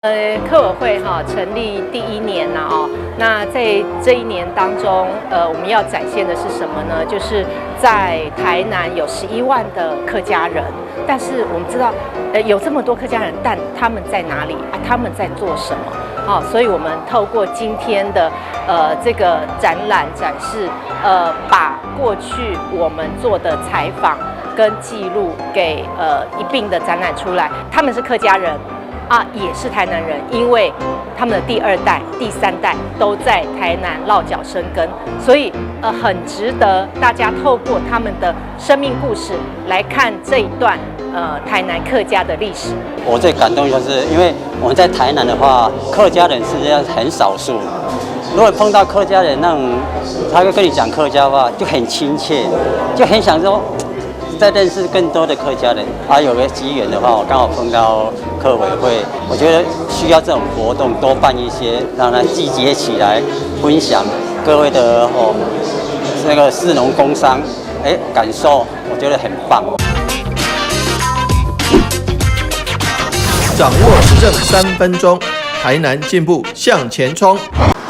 客委會哈成立第一年了哦，那在這一年當中，我們要展現的是什麼呢？就是在台南有11萬的客家人，但是我們知道，有這麼多客家人，但他們在哪裡啊？他們在做什麼？好，所以我們透過今天的這個展覽展示，把過去我們做的採訪跟記錄給一併的展覽出來。他們是客家人。啊，也是台南人，因為他們的第二代、第三代都在台南落腳生根，所以很值得大家透過他們的生命故事來看這一段台南客家的歷史。我最感動就是因為我們在台南的話，客家人是這樣很少數，如果碰到客家人那種，他會跟你講客家話，就很親切，就很想說再認識更多的客家人。啊，有個機緣的話，我剛好碰到客委會，我覺得需要這種活動多辦一些，讓他集結起來分享各位的哦，那個士農工商，哎，感受我覺得很棒。掌握時政3分鐘，台南進步向前衝。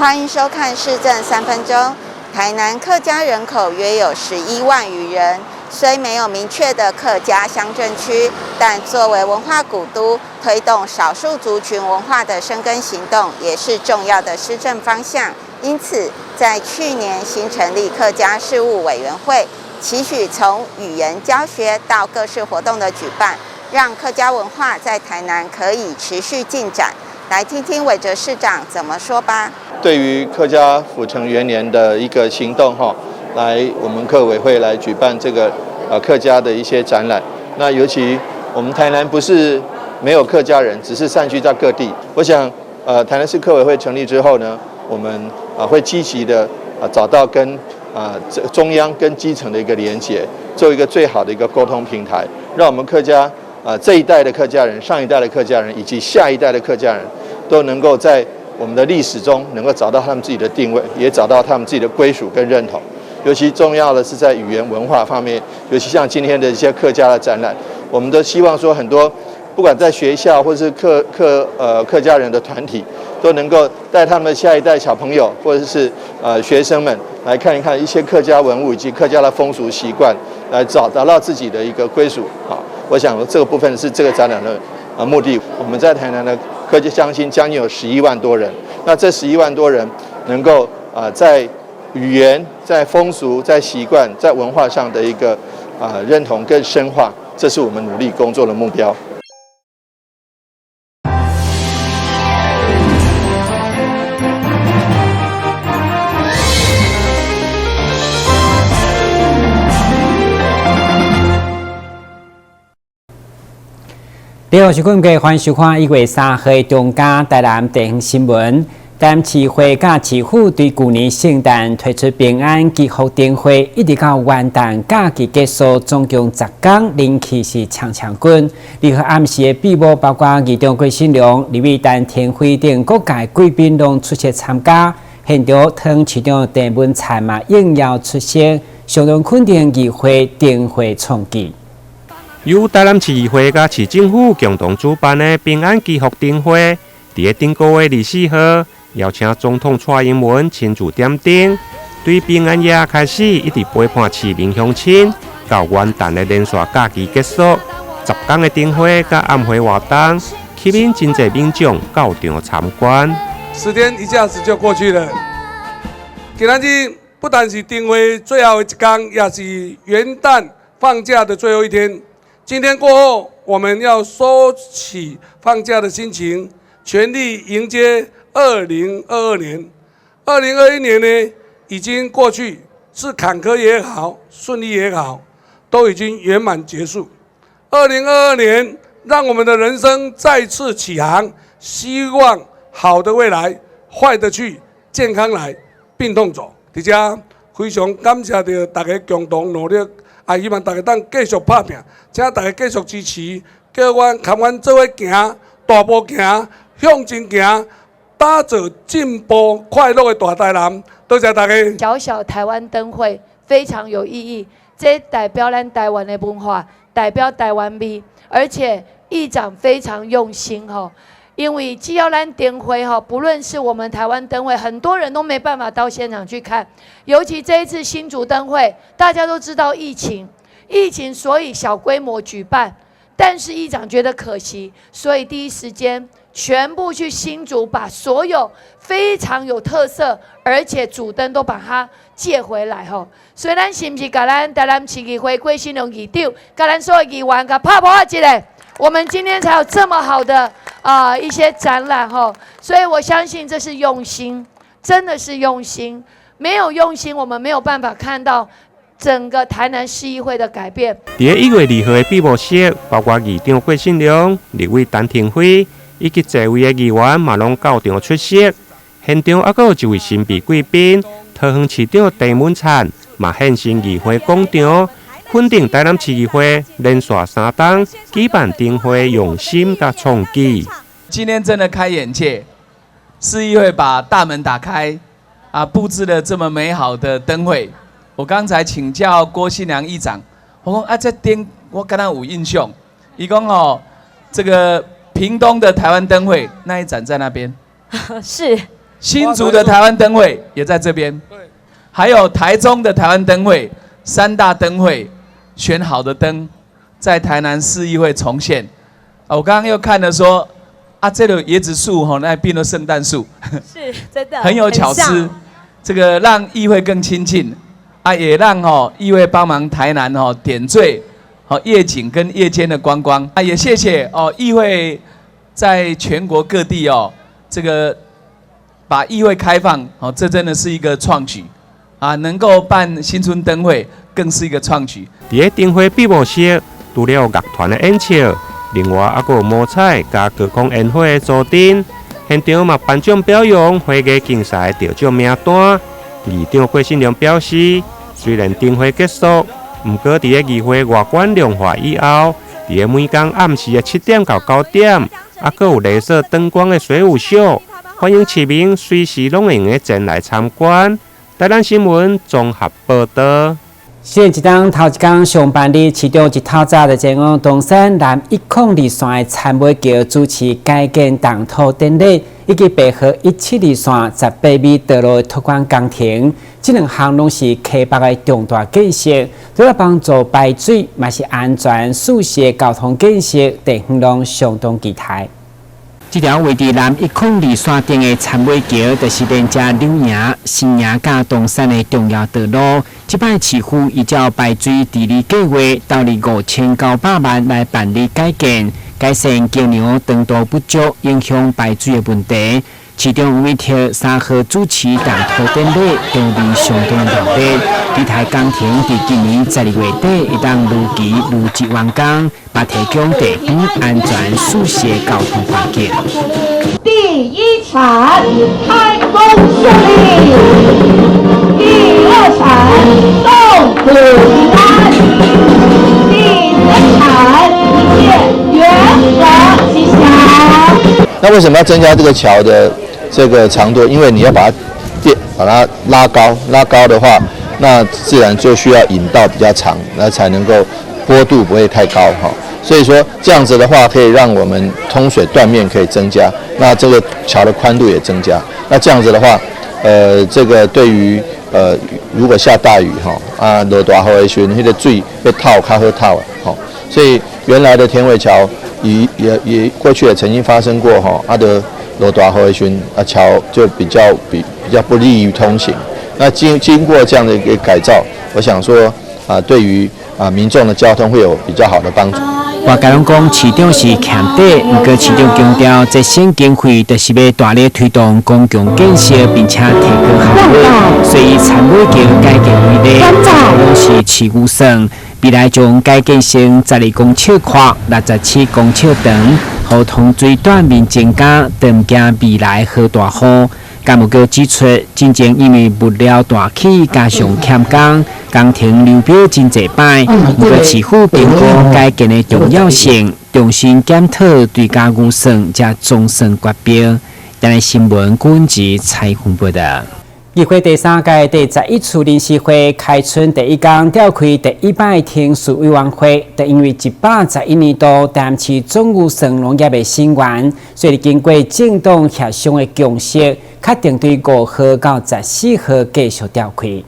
歡迎收看市政三分鐘。台南客家人口約有11萬餘人。雖沒有明確的客家鄉鎮區，但作為文化古都，推動少數族群文化的深耕行動，也是重要的施政方向。因此，在去年新成立客家事務委員會，期許從語言教學到各式活動的舉辦，讓客家文化在台南可以持續進展。來聽聽韋哲市長怎麼說吧。對於客家府城元年的一個行動，哈。來，我們客委會來舉辦這個客家的一些展覽。那尤其我們台南不是沒有客家人，只是散居在各地。我想，台南市客委會成立之後呢，我們啊會積極的啊找到跟啊這中央跟基層的一個連結，做一個最好的一個溝通平台，讓我們客家啊這一代的客家人、上一代的客家人以及下一代的客家人，都能夠在我們的歷史中能夠找到他們自己的定位，也找到他們自己的歸屬跟認同。尤其重要的是在語言文化方面，尤其像今天的一些客家的展覽，我們都希望說很多，不管在學校或是客家人的團體，都能夠帶他們的下一代小朋友或者是學生們來看一看一些客家文物以及客家的風俗習慣，來找到自己的一個歸屬啊。我想這個部分是這個展覽的目的。我們在台南的客家鄉親將近有十一萬多人，那這十一萬多人能夠啊在語言、在風俗、在習慣、在文化上的一個啊認同更深化，這是我們努力工作的目標。你好，是觀眾，歡迎收看1月3號中嘉台南地方新聞。台南市會佮市府對舊年聖誕推出平安祈福燈會，一直到元旦假期結束，總共10工人氣是衝衝滾。2號暗時的閉幕，包括議長郭信良、立委陳亭妃等各界貴賓攏出席參加。現場湯市長鄭文燦嘛應邀出席，相當肯定議會燈會創舉。由台南市議會佮市政府共同主辦的平安祈福燈會，佇咧頂個月24號，邀請總統蔡英文親自點燈，對平安夜開始，一直陪伴市民鄉親，到元旦的連續假期結束，10工的燈會佮暗會活動，吸引真濟民眾到場參觀。時間一下子就過去了，今仔日不但是燈會最後一工，也是元旦放假的最後一天。今天過後，我們要收起放假的心情，全力迎接2022年。2021年呢，已經過去，是坎坷也好，順利也好，都已經圓滿結束。二零二二年，讓我們的人生再次起航，希望好的未來，壞的去，健康來，病痛走。佇遮非常感謝著大家共同努力，也希望大家當繼續拍拚，請大家繼續支持，叫阮共阮做伙行，大步行，向前行，打造進步快樂的大台南。多謝大家。小小台灣燈會非常有意義，這代表咱台灣的文化，代表台灣味，而且議長非常用心吼。因為只要咱燈會吼，不論是我們台灣燈會，很多人都沒辦法到現場去看。尤其這一次新竹燈會，大家都知道疫情，疫情所以小規模舉辦。但是議長覺得可惜，所以第一時間全部去新竹，把所有非常有特色而且主燈都把它借回來吼。所以咱是毋是共咱台南市議會郭信良議長，共咱所有議員共拍噗仔一下？我們今天才有這麼好的一些展覽吼，所以我相信這是用心，真的是用心。沒有用心，我們沒有辦法看到整個台南市議會的改變。佇1月2號的閉幕式，包括議長郭信良、立委陳亭妃以及濟位的議員嘛攏到場出席。現場猶閣有一位神秘貴賓，桃園市長鄭文燦嘛現身議會廣場，肯定台南市議會連續3冬舉辦燈會用心佮創舉。今天真的開眼界，市議會把大門打開，啊，佈置了這麼美好的燈會。我剛才請教郭信良議長，我講啊，這燈我敢若有印象。伊講哦，這個屏東的台灣燈會那一盞在那邊，是。新竹的台灣燈會也在這邊，還有台中的台灣燈會，三大燈會選好的燈，在台南市議會重現。啊，我剛剛又看了說，啊，這個椰子樹吼，那變了聖誕樹，是真的，很有巧思，這個讓議會更親近。啊，也讓吼議會幫忙台南吼點綴吼夜景跟夜間的觀光。啊，也謝謝哦議會在全國各地哦，這個把議會開放哦，這真的是一個創舉啊！能夠辦新春燈會，更是一個創舉。佇咧燈會閉幕式，除了樂團的演唱，另外猶閣有摸彩佮高空煙火的助陣，現場嘛頒獎表揚花藝競賽得獎名單。議長郭信良表示，雖然燈會結束，毋過佇咧議會外觀亮化以後，佇咧每工暗時的7點到9點，猶閣有鐳射燈光的水舞秀，歡迎市民隨時攏會用得前來參觀。台南新聞綜合報導。上一冬頭一工上班日，市長一透早就前往東山南1002線的杉尾橋主持改建動土典禮，以及白河172線18米道路拓寬工程。這兩項攏是溪北的重大建設，除了幫助排水，嘛是安全舒適的交通建設，地方攏相當期待。這條位佇南102線頂的杉尾橋，就是連接柳營、新營佮東山的重要道路。這擺市府依照排水治理計劃，投入5900萬來辦理改建，改善橋梁長度不足，影響排水的問題。市長委託3號主持動土典禮，場面相當熱烈。這台工程佇今年12月底會當如期如質完工，嘛提供地方安全舒適的交通環境。第一場開工順利，第二場動土平安，第三場一切圓和吉祥。那為什麼要增加這個橋的這個長度？因為你要把它墊，把它拉高，拉高的話，那自然就需要引道比較長，那才能夠坡度不會太高哈。所以說這樣子的話，可以讓我們通水斷面可以增加，那這個橋的寬度也增加。那這樣子的話，這個對於如果下大雨哈，啊落大雨的時陣，那個水會透較好透哈。所以原來的田尾橋也過去也曾經發生過哈，啊的落大雨的時陣，啊橋就比較不利於通行。那經過這樣的一個改造，我想說啊，對於啊民眾的交通會有比較好的幫助。外界攏講市長是欠底，毋過市長強調，節省經費就是欲大力推動公共建設，並且提高效率。所以杉尾橋改建為例，攏是市預算，未來將改建成12公尺寬、67公尺長，予通水斷面增加，都毋驚未來落大雨。幹部閣指出，進前因為物料大起，加上欠工，工程流標真濟擺。毋過市府評估改建的重要性，重新檢討追加預算，才總算決標。台南新聞滾子採訪報導。議會第三屆第十一次臨時會開春第一工召開第一擺聽事委員會，就因為111年度台南市總預算農業的審完，所以經過政黨協商的共識，確定對5號到14號繼續召開。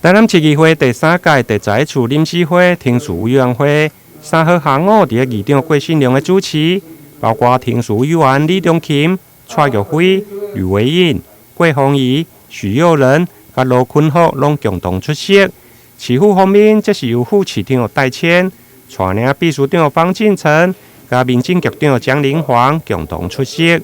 台南市議會第三屆第十一次臨時會聽事委員會，3號下午佇咧議長郭信良的主持，包括聽事委員李中琴、蔡玉輝、呂維穎、郭鳳儀、許佑仁、佮羅坤福攏共同出席。市府方面，則是由副市長戴謙、帶領秘書長方進成、佮民政局長江林煌共同出席。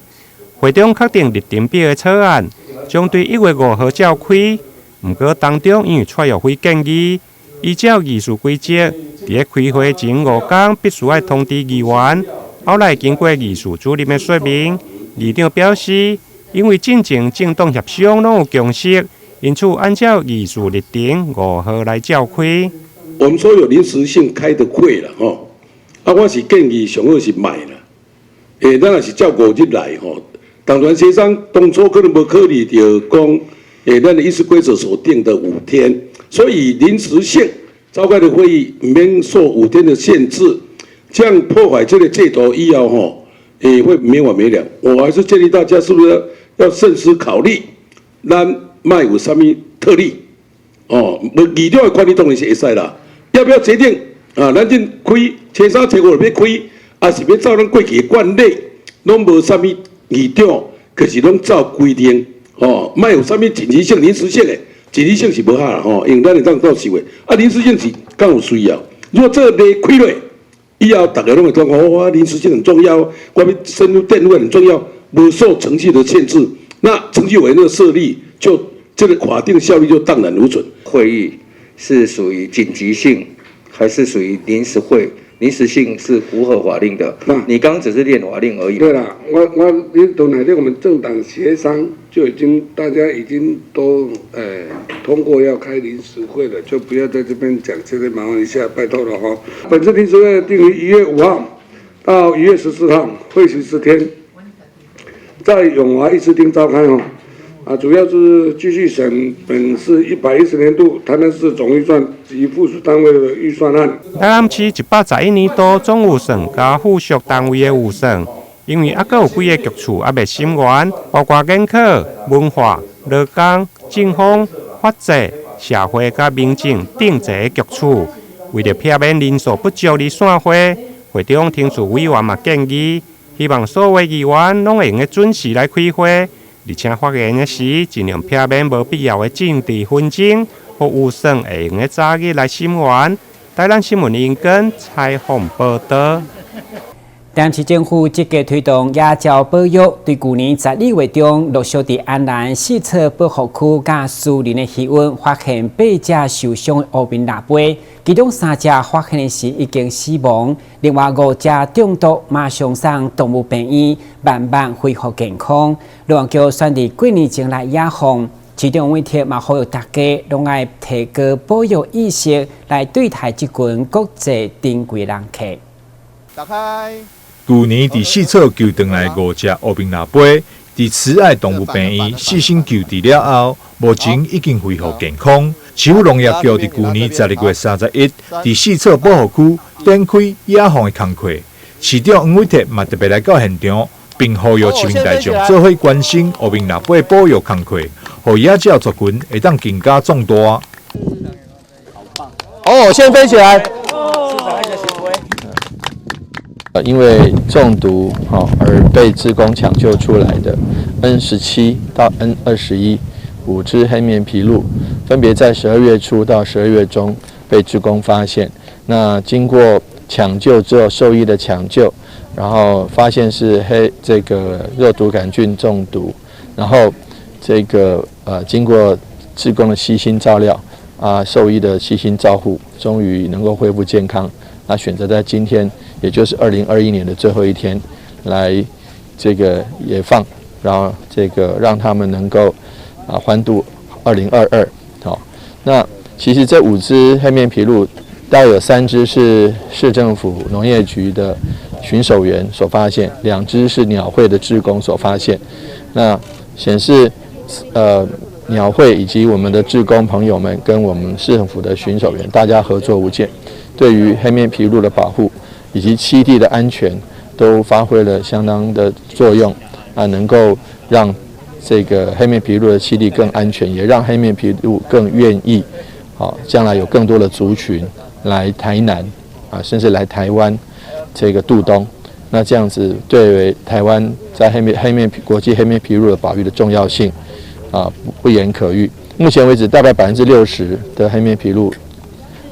會中確定日程表的草案，將對1月5號召開。毋過當中，因為蔡玉輝建議，依照議事規則，佇咧開會前5工必須愛通知議員。後來經過議事主任的說明，議長表示，因為進前政黨協商攏有共識，因此按照議事日程五號來召開。我們所有臨時性開的會啦，吼，啊，我是建議上好是莫啦，咱若是照5日來吼，黨團協商當初可能無考慮著講，咱的議事規則所定的五天，所以臨時性召開的會議毋免受五天的限制，這樣破壞這個制度以後，吼，會沒完沒了。我還是建議大家是不是要慎思考慮，咱莫有啥物特例，哦，議長的權力當然是會使啦，要不要決定啊？咱這開初三、初五欲開，抑是欲照咱過去的慣例，攏無啥物議長，可是攏照規定。哦，莫有啥物緊急性、臨時性的，緊急性是無法啦吼，因為咱會當到時會，啊，臨時性是敢有需要。如果這個例開落，以後逐家攏會講哦，臨時性很重要，我欲深入電會很重要，無受程序的限制，那程序委員的設立就這個法定效力就蕩然無存。會議是屬於緊急性，還是屬於臨時會？臨時性是符合法令的。你剛剛只是念法令而已。對啦，我你董乃我們政黨協商就已經大家已經都通過要開臨時會了，就不要在這邊講，這邊麻煩一下，拜託了哈。本次臨時會定於1月5號到1月14號，會期10天，在永華議事廳召開哦。啊，主要是繼續審本市110年度台南市總預算及附屬單位的預算案。台南市111年度總預算佮附屬單位的預算，因為猶閣有幾个局處猶未審完，包括研考、文化、勞工、政風、法制、社會佮民政等濟个局處，為著避免人數不足而散會，會中聽事委員嘛建議，希望所有議員攏會用得準時來開會。而且發言的時，盡量避免無必要的政治紛爭，予預算會用得早日來審完。台南新聞林根採訪報導。台南市政府積極推動野鳥保育，對舊年12月中陸續佇安南四草保護區佮士林的魚塭發現八隻受傷的烏面蜊飛，其中三隻發現的時已經死亡，另外五隻中毒，馬上送動物病院，慢慢恢復健康。農業局選佇幾年前來野放，市長委託嘛呼籲大家攏愛提高保育意識，來對待這群國際珍貴人客。打開。舊年佇四草救轉來五隻烏面蜊飛，佇慈愛動物病院細心救治了後，目前已經恢復健康。市府農業局佇舊年12月31，佇四草保護區展開野放的工課。市長黃偉哲嘛特別來到現場，並呼籲市民大眾做伙關心烏面蜊飛保育工課，予野鳥族群會當更加壯大。哦，先飛起來。因為中毒而被志工搶救出來的 N17到 N21五隻黑面琵鷺，分別在12月初到12月中被志工發現。那經過搶救之後，獸醫的搶救，然後發現是黑這個肉毒桿菌中毒，然後這個經過志工的悉心照料啊，獸醫的悉心照護，終於能夠恢復健康。那選擇在今天，也就是2021年的最後一天，來這個野放，然後這個讓他們能夠啊歡度2022。好，那其實這五隻黑面琵鷺，大概有三隻是市政府農業局的巡守員所發現，兩隻是鳥會的志工所發現。那顯示，鸟會以及我們的志工朋友們跟我們市政府的巡守員，大家合作無間，對於黑面琵鷺的保護以及棲地的安全，都發揮了相當的作用啊，能夠讓這個黑面琵鷺的棲地更安全，也讓黑面琵鷺更願意，好，將來有更多的族群來台南啊，甚至來台灣這個渡冬。那這樣子對台灣在黑面國際黑面琵鷺的保育的重要性啊，不言可喻。目前為止，大概60%的黑面琵鷺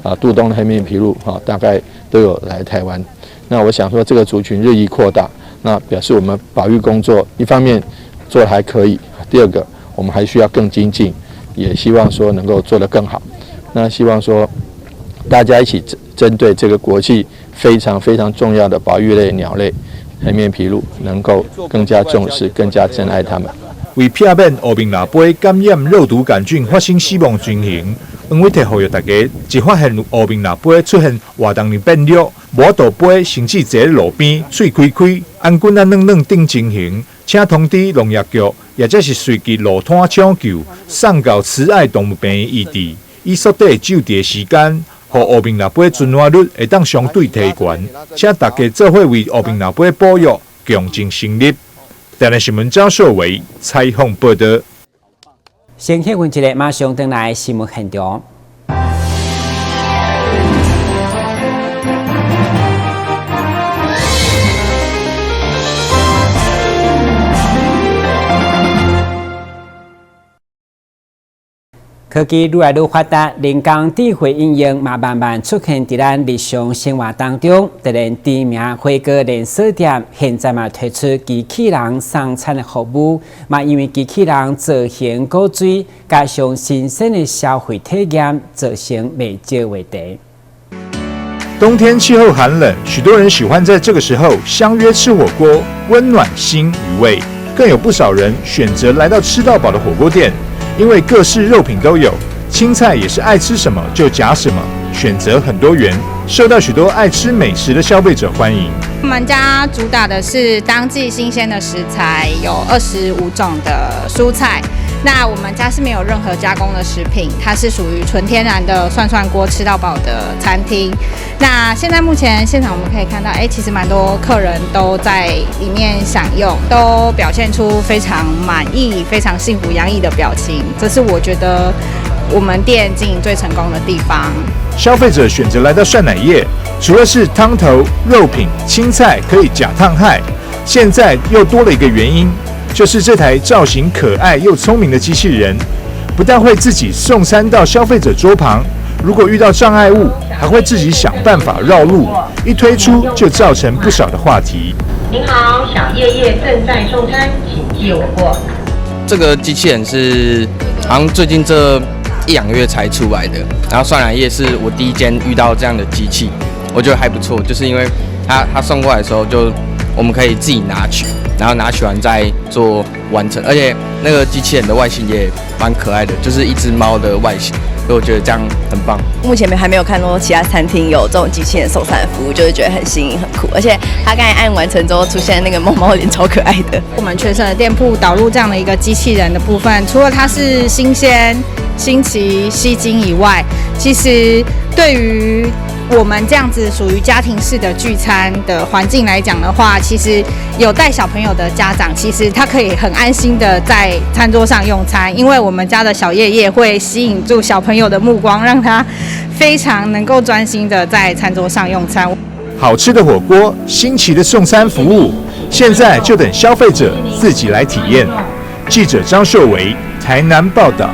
啊，渡冬的黑面琵鷺啊，大概都有來台灣。那我想說，這個族群日益擴大，那表示我們保育工作一方面做得還可以，第二個我們還需要更精進，也希望說能夠做得更好。那希望說大家一起針對這個國際非常非常重要的保育類鳥類黑面琵鷺，能夠更加重視、更加珍愛它們。為避免烏面蜊杯感染肉毒桿菌發生死亡情形，黃偉哲呼籲大家，一發現烏面蜊杯出現活動力變弱、無法度飛，甚至坐佇路邊、喙開開、頷頸仔軟軟等情形，請通知農業局，或者是隨去路攤搶救，送到慈愛動物病院醫治，以縮短救治的時間，予烏面蜊杯存活率會當相對提懸。請大家做伙為烏面蜊杯保育共盡心力。台南新聞張秀維採訪報道。先歇睏一下，馬上轉來新聞現場。科技愈來愈發達，人工智慧應用嘛慢慢出現佇咱日常生活當中。就連知名火鍋連鎖店現在嘛推出機器人送餐的服務，嘛因為機器人造型古錐，加上新鮮的消費體驗，造成袂少話題。冬天氣候寒冷，許多人喜歡在這個時候相約吃火鍋，溫暖心與胃。更有不少人選擇來到吃到飽的火鍋店。因為各式肉品都有，青菜也是愛吃什麼就夾什麼，選擇很多元，受到許多愛吃美食的消費者歡迎。我們家主打的是當季新鮮的食材，有25種的蔬菜。那我們家是沒有任何加工的食品，它是屬於純天然的涮涮鍋吃到飽的餐廳。那現在目前現場我們可以看到，其實蠻多客人都在裡面享用，都表現出非常滿意、非常幸福洋溢的表情。這是我覺得我們店經營最成功的地方。消費者選擇來到涮乃葉，除了是湯頭、肉品、青菜可以呷燙害，現在又多了一個原因。就是這台造型可愛又聰明的機器人，不但會自己送餐到消費者桌旁，如果遇到障礙物，還會自己想辦法繞路。一推出就造成不少的話題。您好，小葉葉正在送餐，請借我過。這個機器人是好像最近這一兩個月才出來的，然後涮乃葉是我第一間遇到這樣的機器，我覺得還不錯，就是因為他送過來的時候，就我們可以自己拿取。然後拿取完再做完成，而且那個機器人的外形也蠻可愛的，就是一隻貓的外形，所以我覺得這樣很棒。目前還沒有看過其他餐廳有這種機器人送餐服務，就是覺得很新穎、很酷。而且它剛才按完成之後出現那個貓貓臉，超可愛的。我們全省的店鋪導入這樣的一個機器人的部分，除了它是新鮮、新奇、吸睛以外，其實對於我們這樣子屬於家庭式的聚餐的環境來講的話，其實有帶小朋友的家長，其實他可以很安心的在餐桌上用餐，因為我們家的小葉葉會吸引住小朋友的目光，讓他非常能夠專心的在餐桌上用餐。好吃的火鍋，新奇的送餐服務，現在就等消費者自己來體驗。記者張秀維台南報道。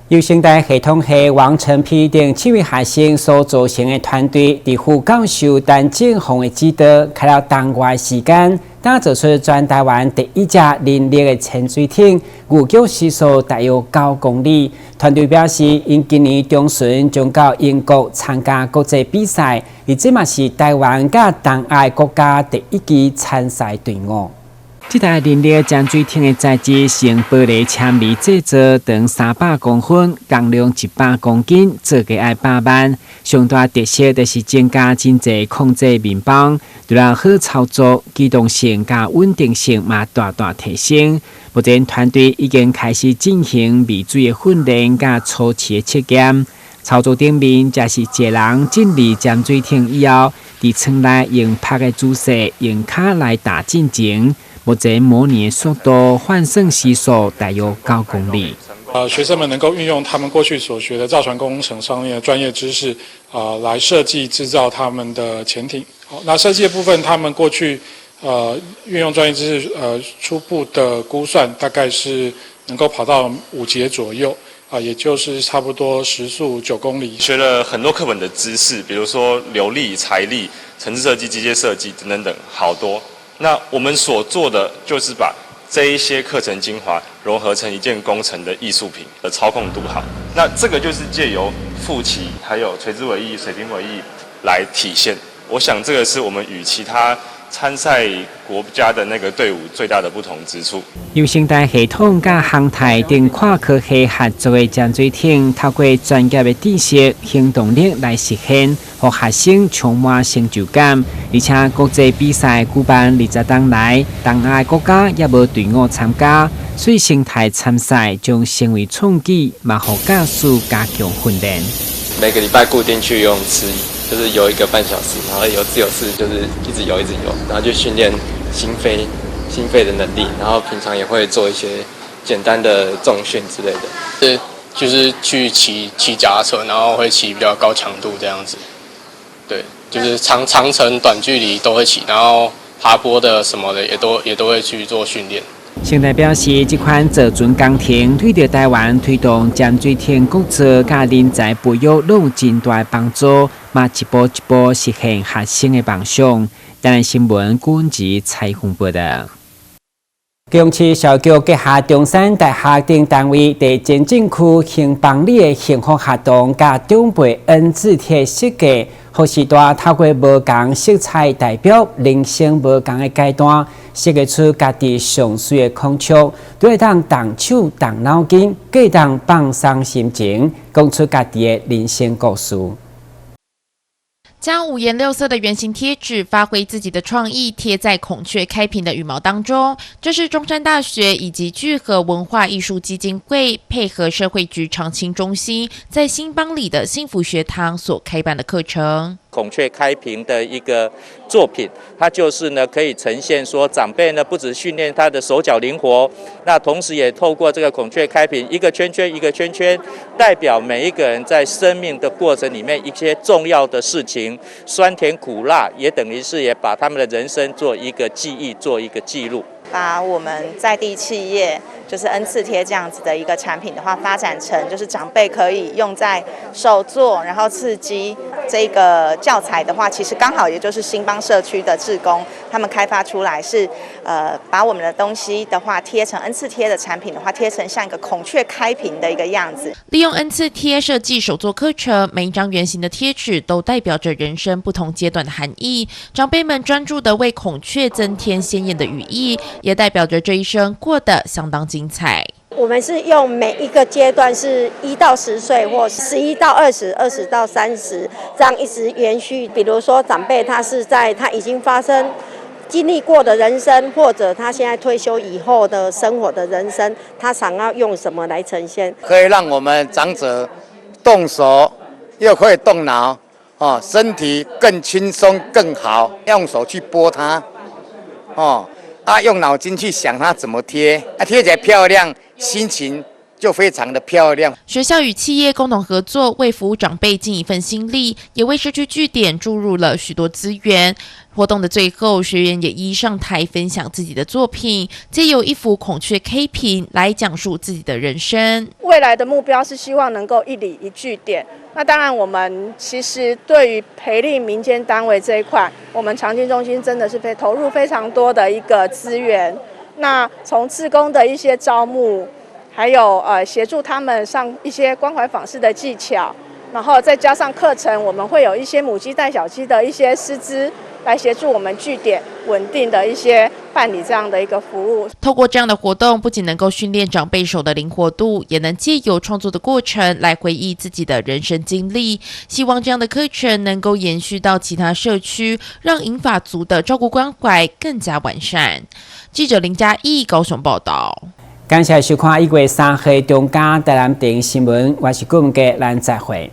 由成大系統系王成丕等7位學生所組成的團隊，佇副教授陳正宏的指導，開了當月時間，打造出全台灣第一架人力的潛水艇，預計時速大約9公里。團隊表示，𪜶今年中旬將到英國參加國際比賽，而這嘛是台灣佮東亞國家第一支參賽隊伍。這台人力潛水艇的材質是用玻璃纖維製造，長300公分，重量100公斤，造價愛100萬。上大特色就是增加真濟控制面板，除了好操作，機動性佮穩定性嘛大大提升。目前團隊已經開始進行未水的訓練佮初期的測驗。操作頂面則是一個人進入潛水艇以後，佇艙內用趴的姿勢，用跤來踏進前。目前模擬的速度換算時速大約9公里。學生們能夠運用他們過去所學的造船工程上面的專業知識，來設計製造他們的潛艇。好，那設計的部分，他們過去運用專業知識，初步的估算大概是能夠跑到5節左右，啊，也就是差不多時速9公里。學了很多課本的知識，比如說流力、財力、程式設計、機械設計等等等，好多。那我們所做的就是把這一些課程精華融合成一件工程的藝術品的操控度好。那這個就是借由腹鰭、還有垂直尾翼、水平尾翼來體現。我想這個是我們與其他參賽國家的那個隊伍最大的不同之處。由生態系統佮航太等跨科系合作的潛水艇，透過專業的知識、行動力來實現，予學生充滿成就感。而且國際比賽舉辦20冬來，東亞國家也無隊伍參加，所以生態參賽將成為創舉，嘛予駕駛加強訓練。每個禮拜固定去游泳池，就是游1個半小時，然後游自由式，就是一直游一直游，然後就訓練心肺的能力，然後平常也會做一些簡單的重訓之類的。是，就是去騎騎腳踏車，然後會騎比較高強度這樣子。對，就是長長程、短距離都會騎，然後爬坡的什麼的也都會去做訓練。生態表示，這款造船工程對著台灣推動潛水艇國造佮人才培育攏有真大幫助，嘛一步一步實現學生的夢想。台南新聞郭文吉採訪報道。高雄市社會局轄下中山大學等單位佇前鎮區興邦里的幸福學堂，佮長輩 N 字貼設計，予時代透過無仝色彩代表人生無仝的階段，設計出家己上媠的孔雀，都會當動手動腦筋，閣會當放鬆心情，講出家己的人生故事。將五顏六色的圓形貼紙，發揮自己的創意，貼在孔雀開屏的羽毛當中。這是中山大學以及聚合文化藝術基金會配合社會局長青中心，在興邦里的幸福學堂所開辦的課程。孔雀開屏的一個作品，它就是呢可以呈現說長輩呢不止訓練他的手腳靈活，那同時也透過這個孔雀開屏，一個圈圈一個圈圈，代表每一個人在生命的過程裡面一些重要的事情，酸甜苦辣，也等於是也把他們的人生做一個記憶，做一個記錄。把我們在地企業就是 N 次貼這樣子的一個產品的話，發展成就是長輩可以用在手作，然後刺激這個教材的話，其實剛好也就是興邦社區的志工他們開發出來是，把我們的東西的話貼成 N 次貼的產品的話，貼成像一個孔雀開屏的一個樣子。利用 N 次貼設計手作課程，每一張圓形的貼紙都代表着人生不同階段的含義。長輩們專注地為孔雀增添鮮豔的羽翼，也代表着這一生過得相當精彩。我們是用每一個階段是1到10歲，或11到20，20到30，這樣一直延續。比如說長輩他是在他已經發生經歷過的人生，或者他現在退休以後的生活的人生，他想要用什麼來呈現？可以讓我們長者動手，又可以動腦，哦，身體更輕鬆更好。用手去撥它，哦。啊，用腦筋去想它怎麼貼，啊，貼起來漂亮，心情就非常的漂亮。學校與企業共同合作，為服務長輩盡一份心力，也為社區據點注入了許多資源。活動的最後，學員也一一上台分享自己的作品，借由一幅孔雀開屏來講述自己的人生。未來的目標是希望能夠一里一據點。那當然，我們其實對於培力民間單位這一塊，我們長青中心真的是非投入非常多的一個資源。那從志工的一些招募，還有協助他們上一些關懷訪視的技巧，然後再加上課程，我們會有一些母雞帶小雞的一些師資。來協助我們據點穩定的一些辦理這樣的一個服務。透過這樣的活動，不僅能夠訓練長輩手的靈活度，也能借由創作的過程來回憶自己的人生經歷。希望這樣的課程能夠延續到其他社區，讓銀髮族的照顧關懷更加完善。記者林嘉義高雄報道。感謝收看1月3號中間台南電視新聞，我是顧文傑，咱再會。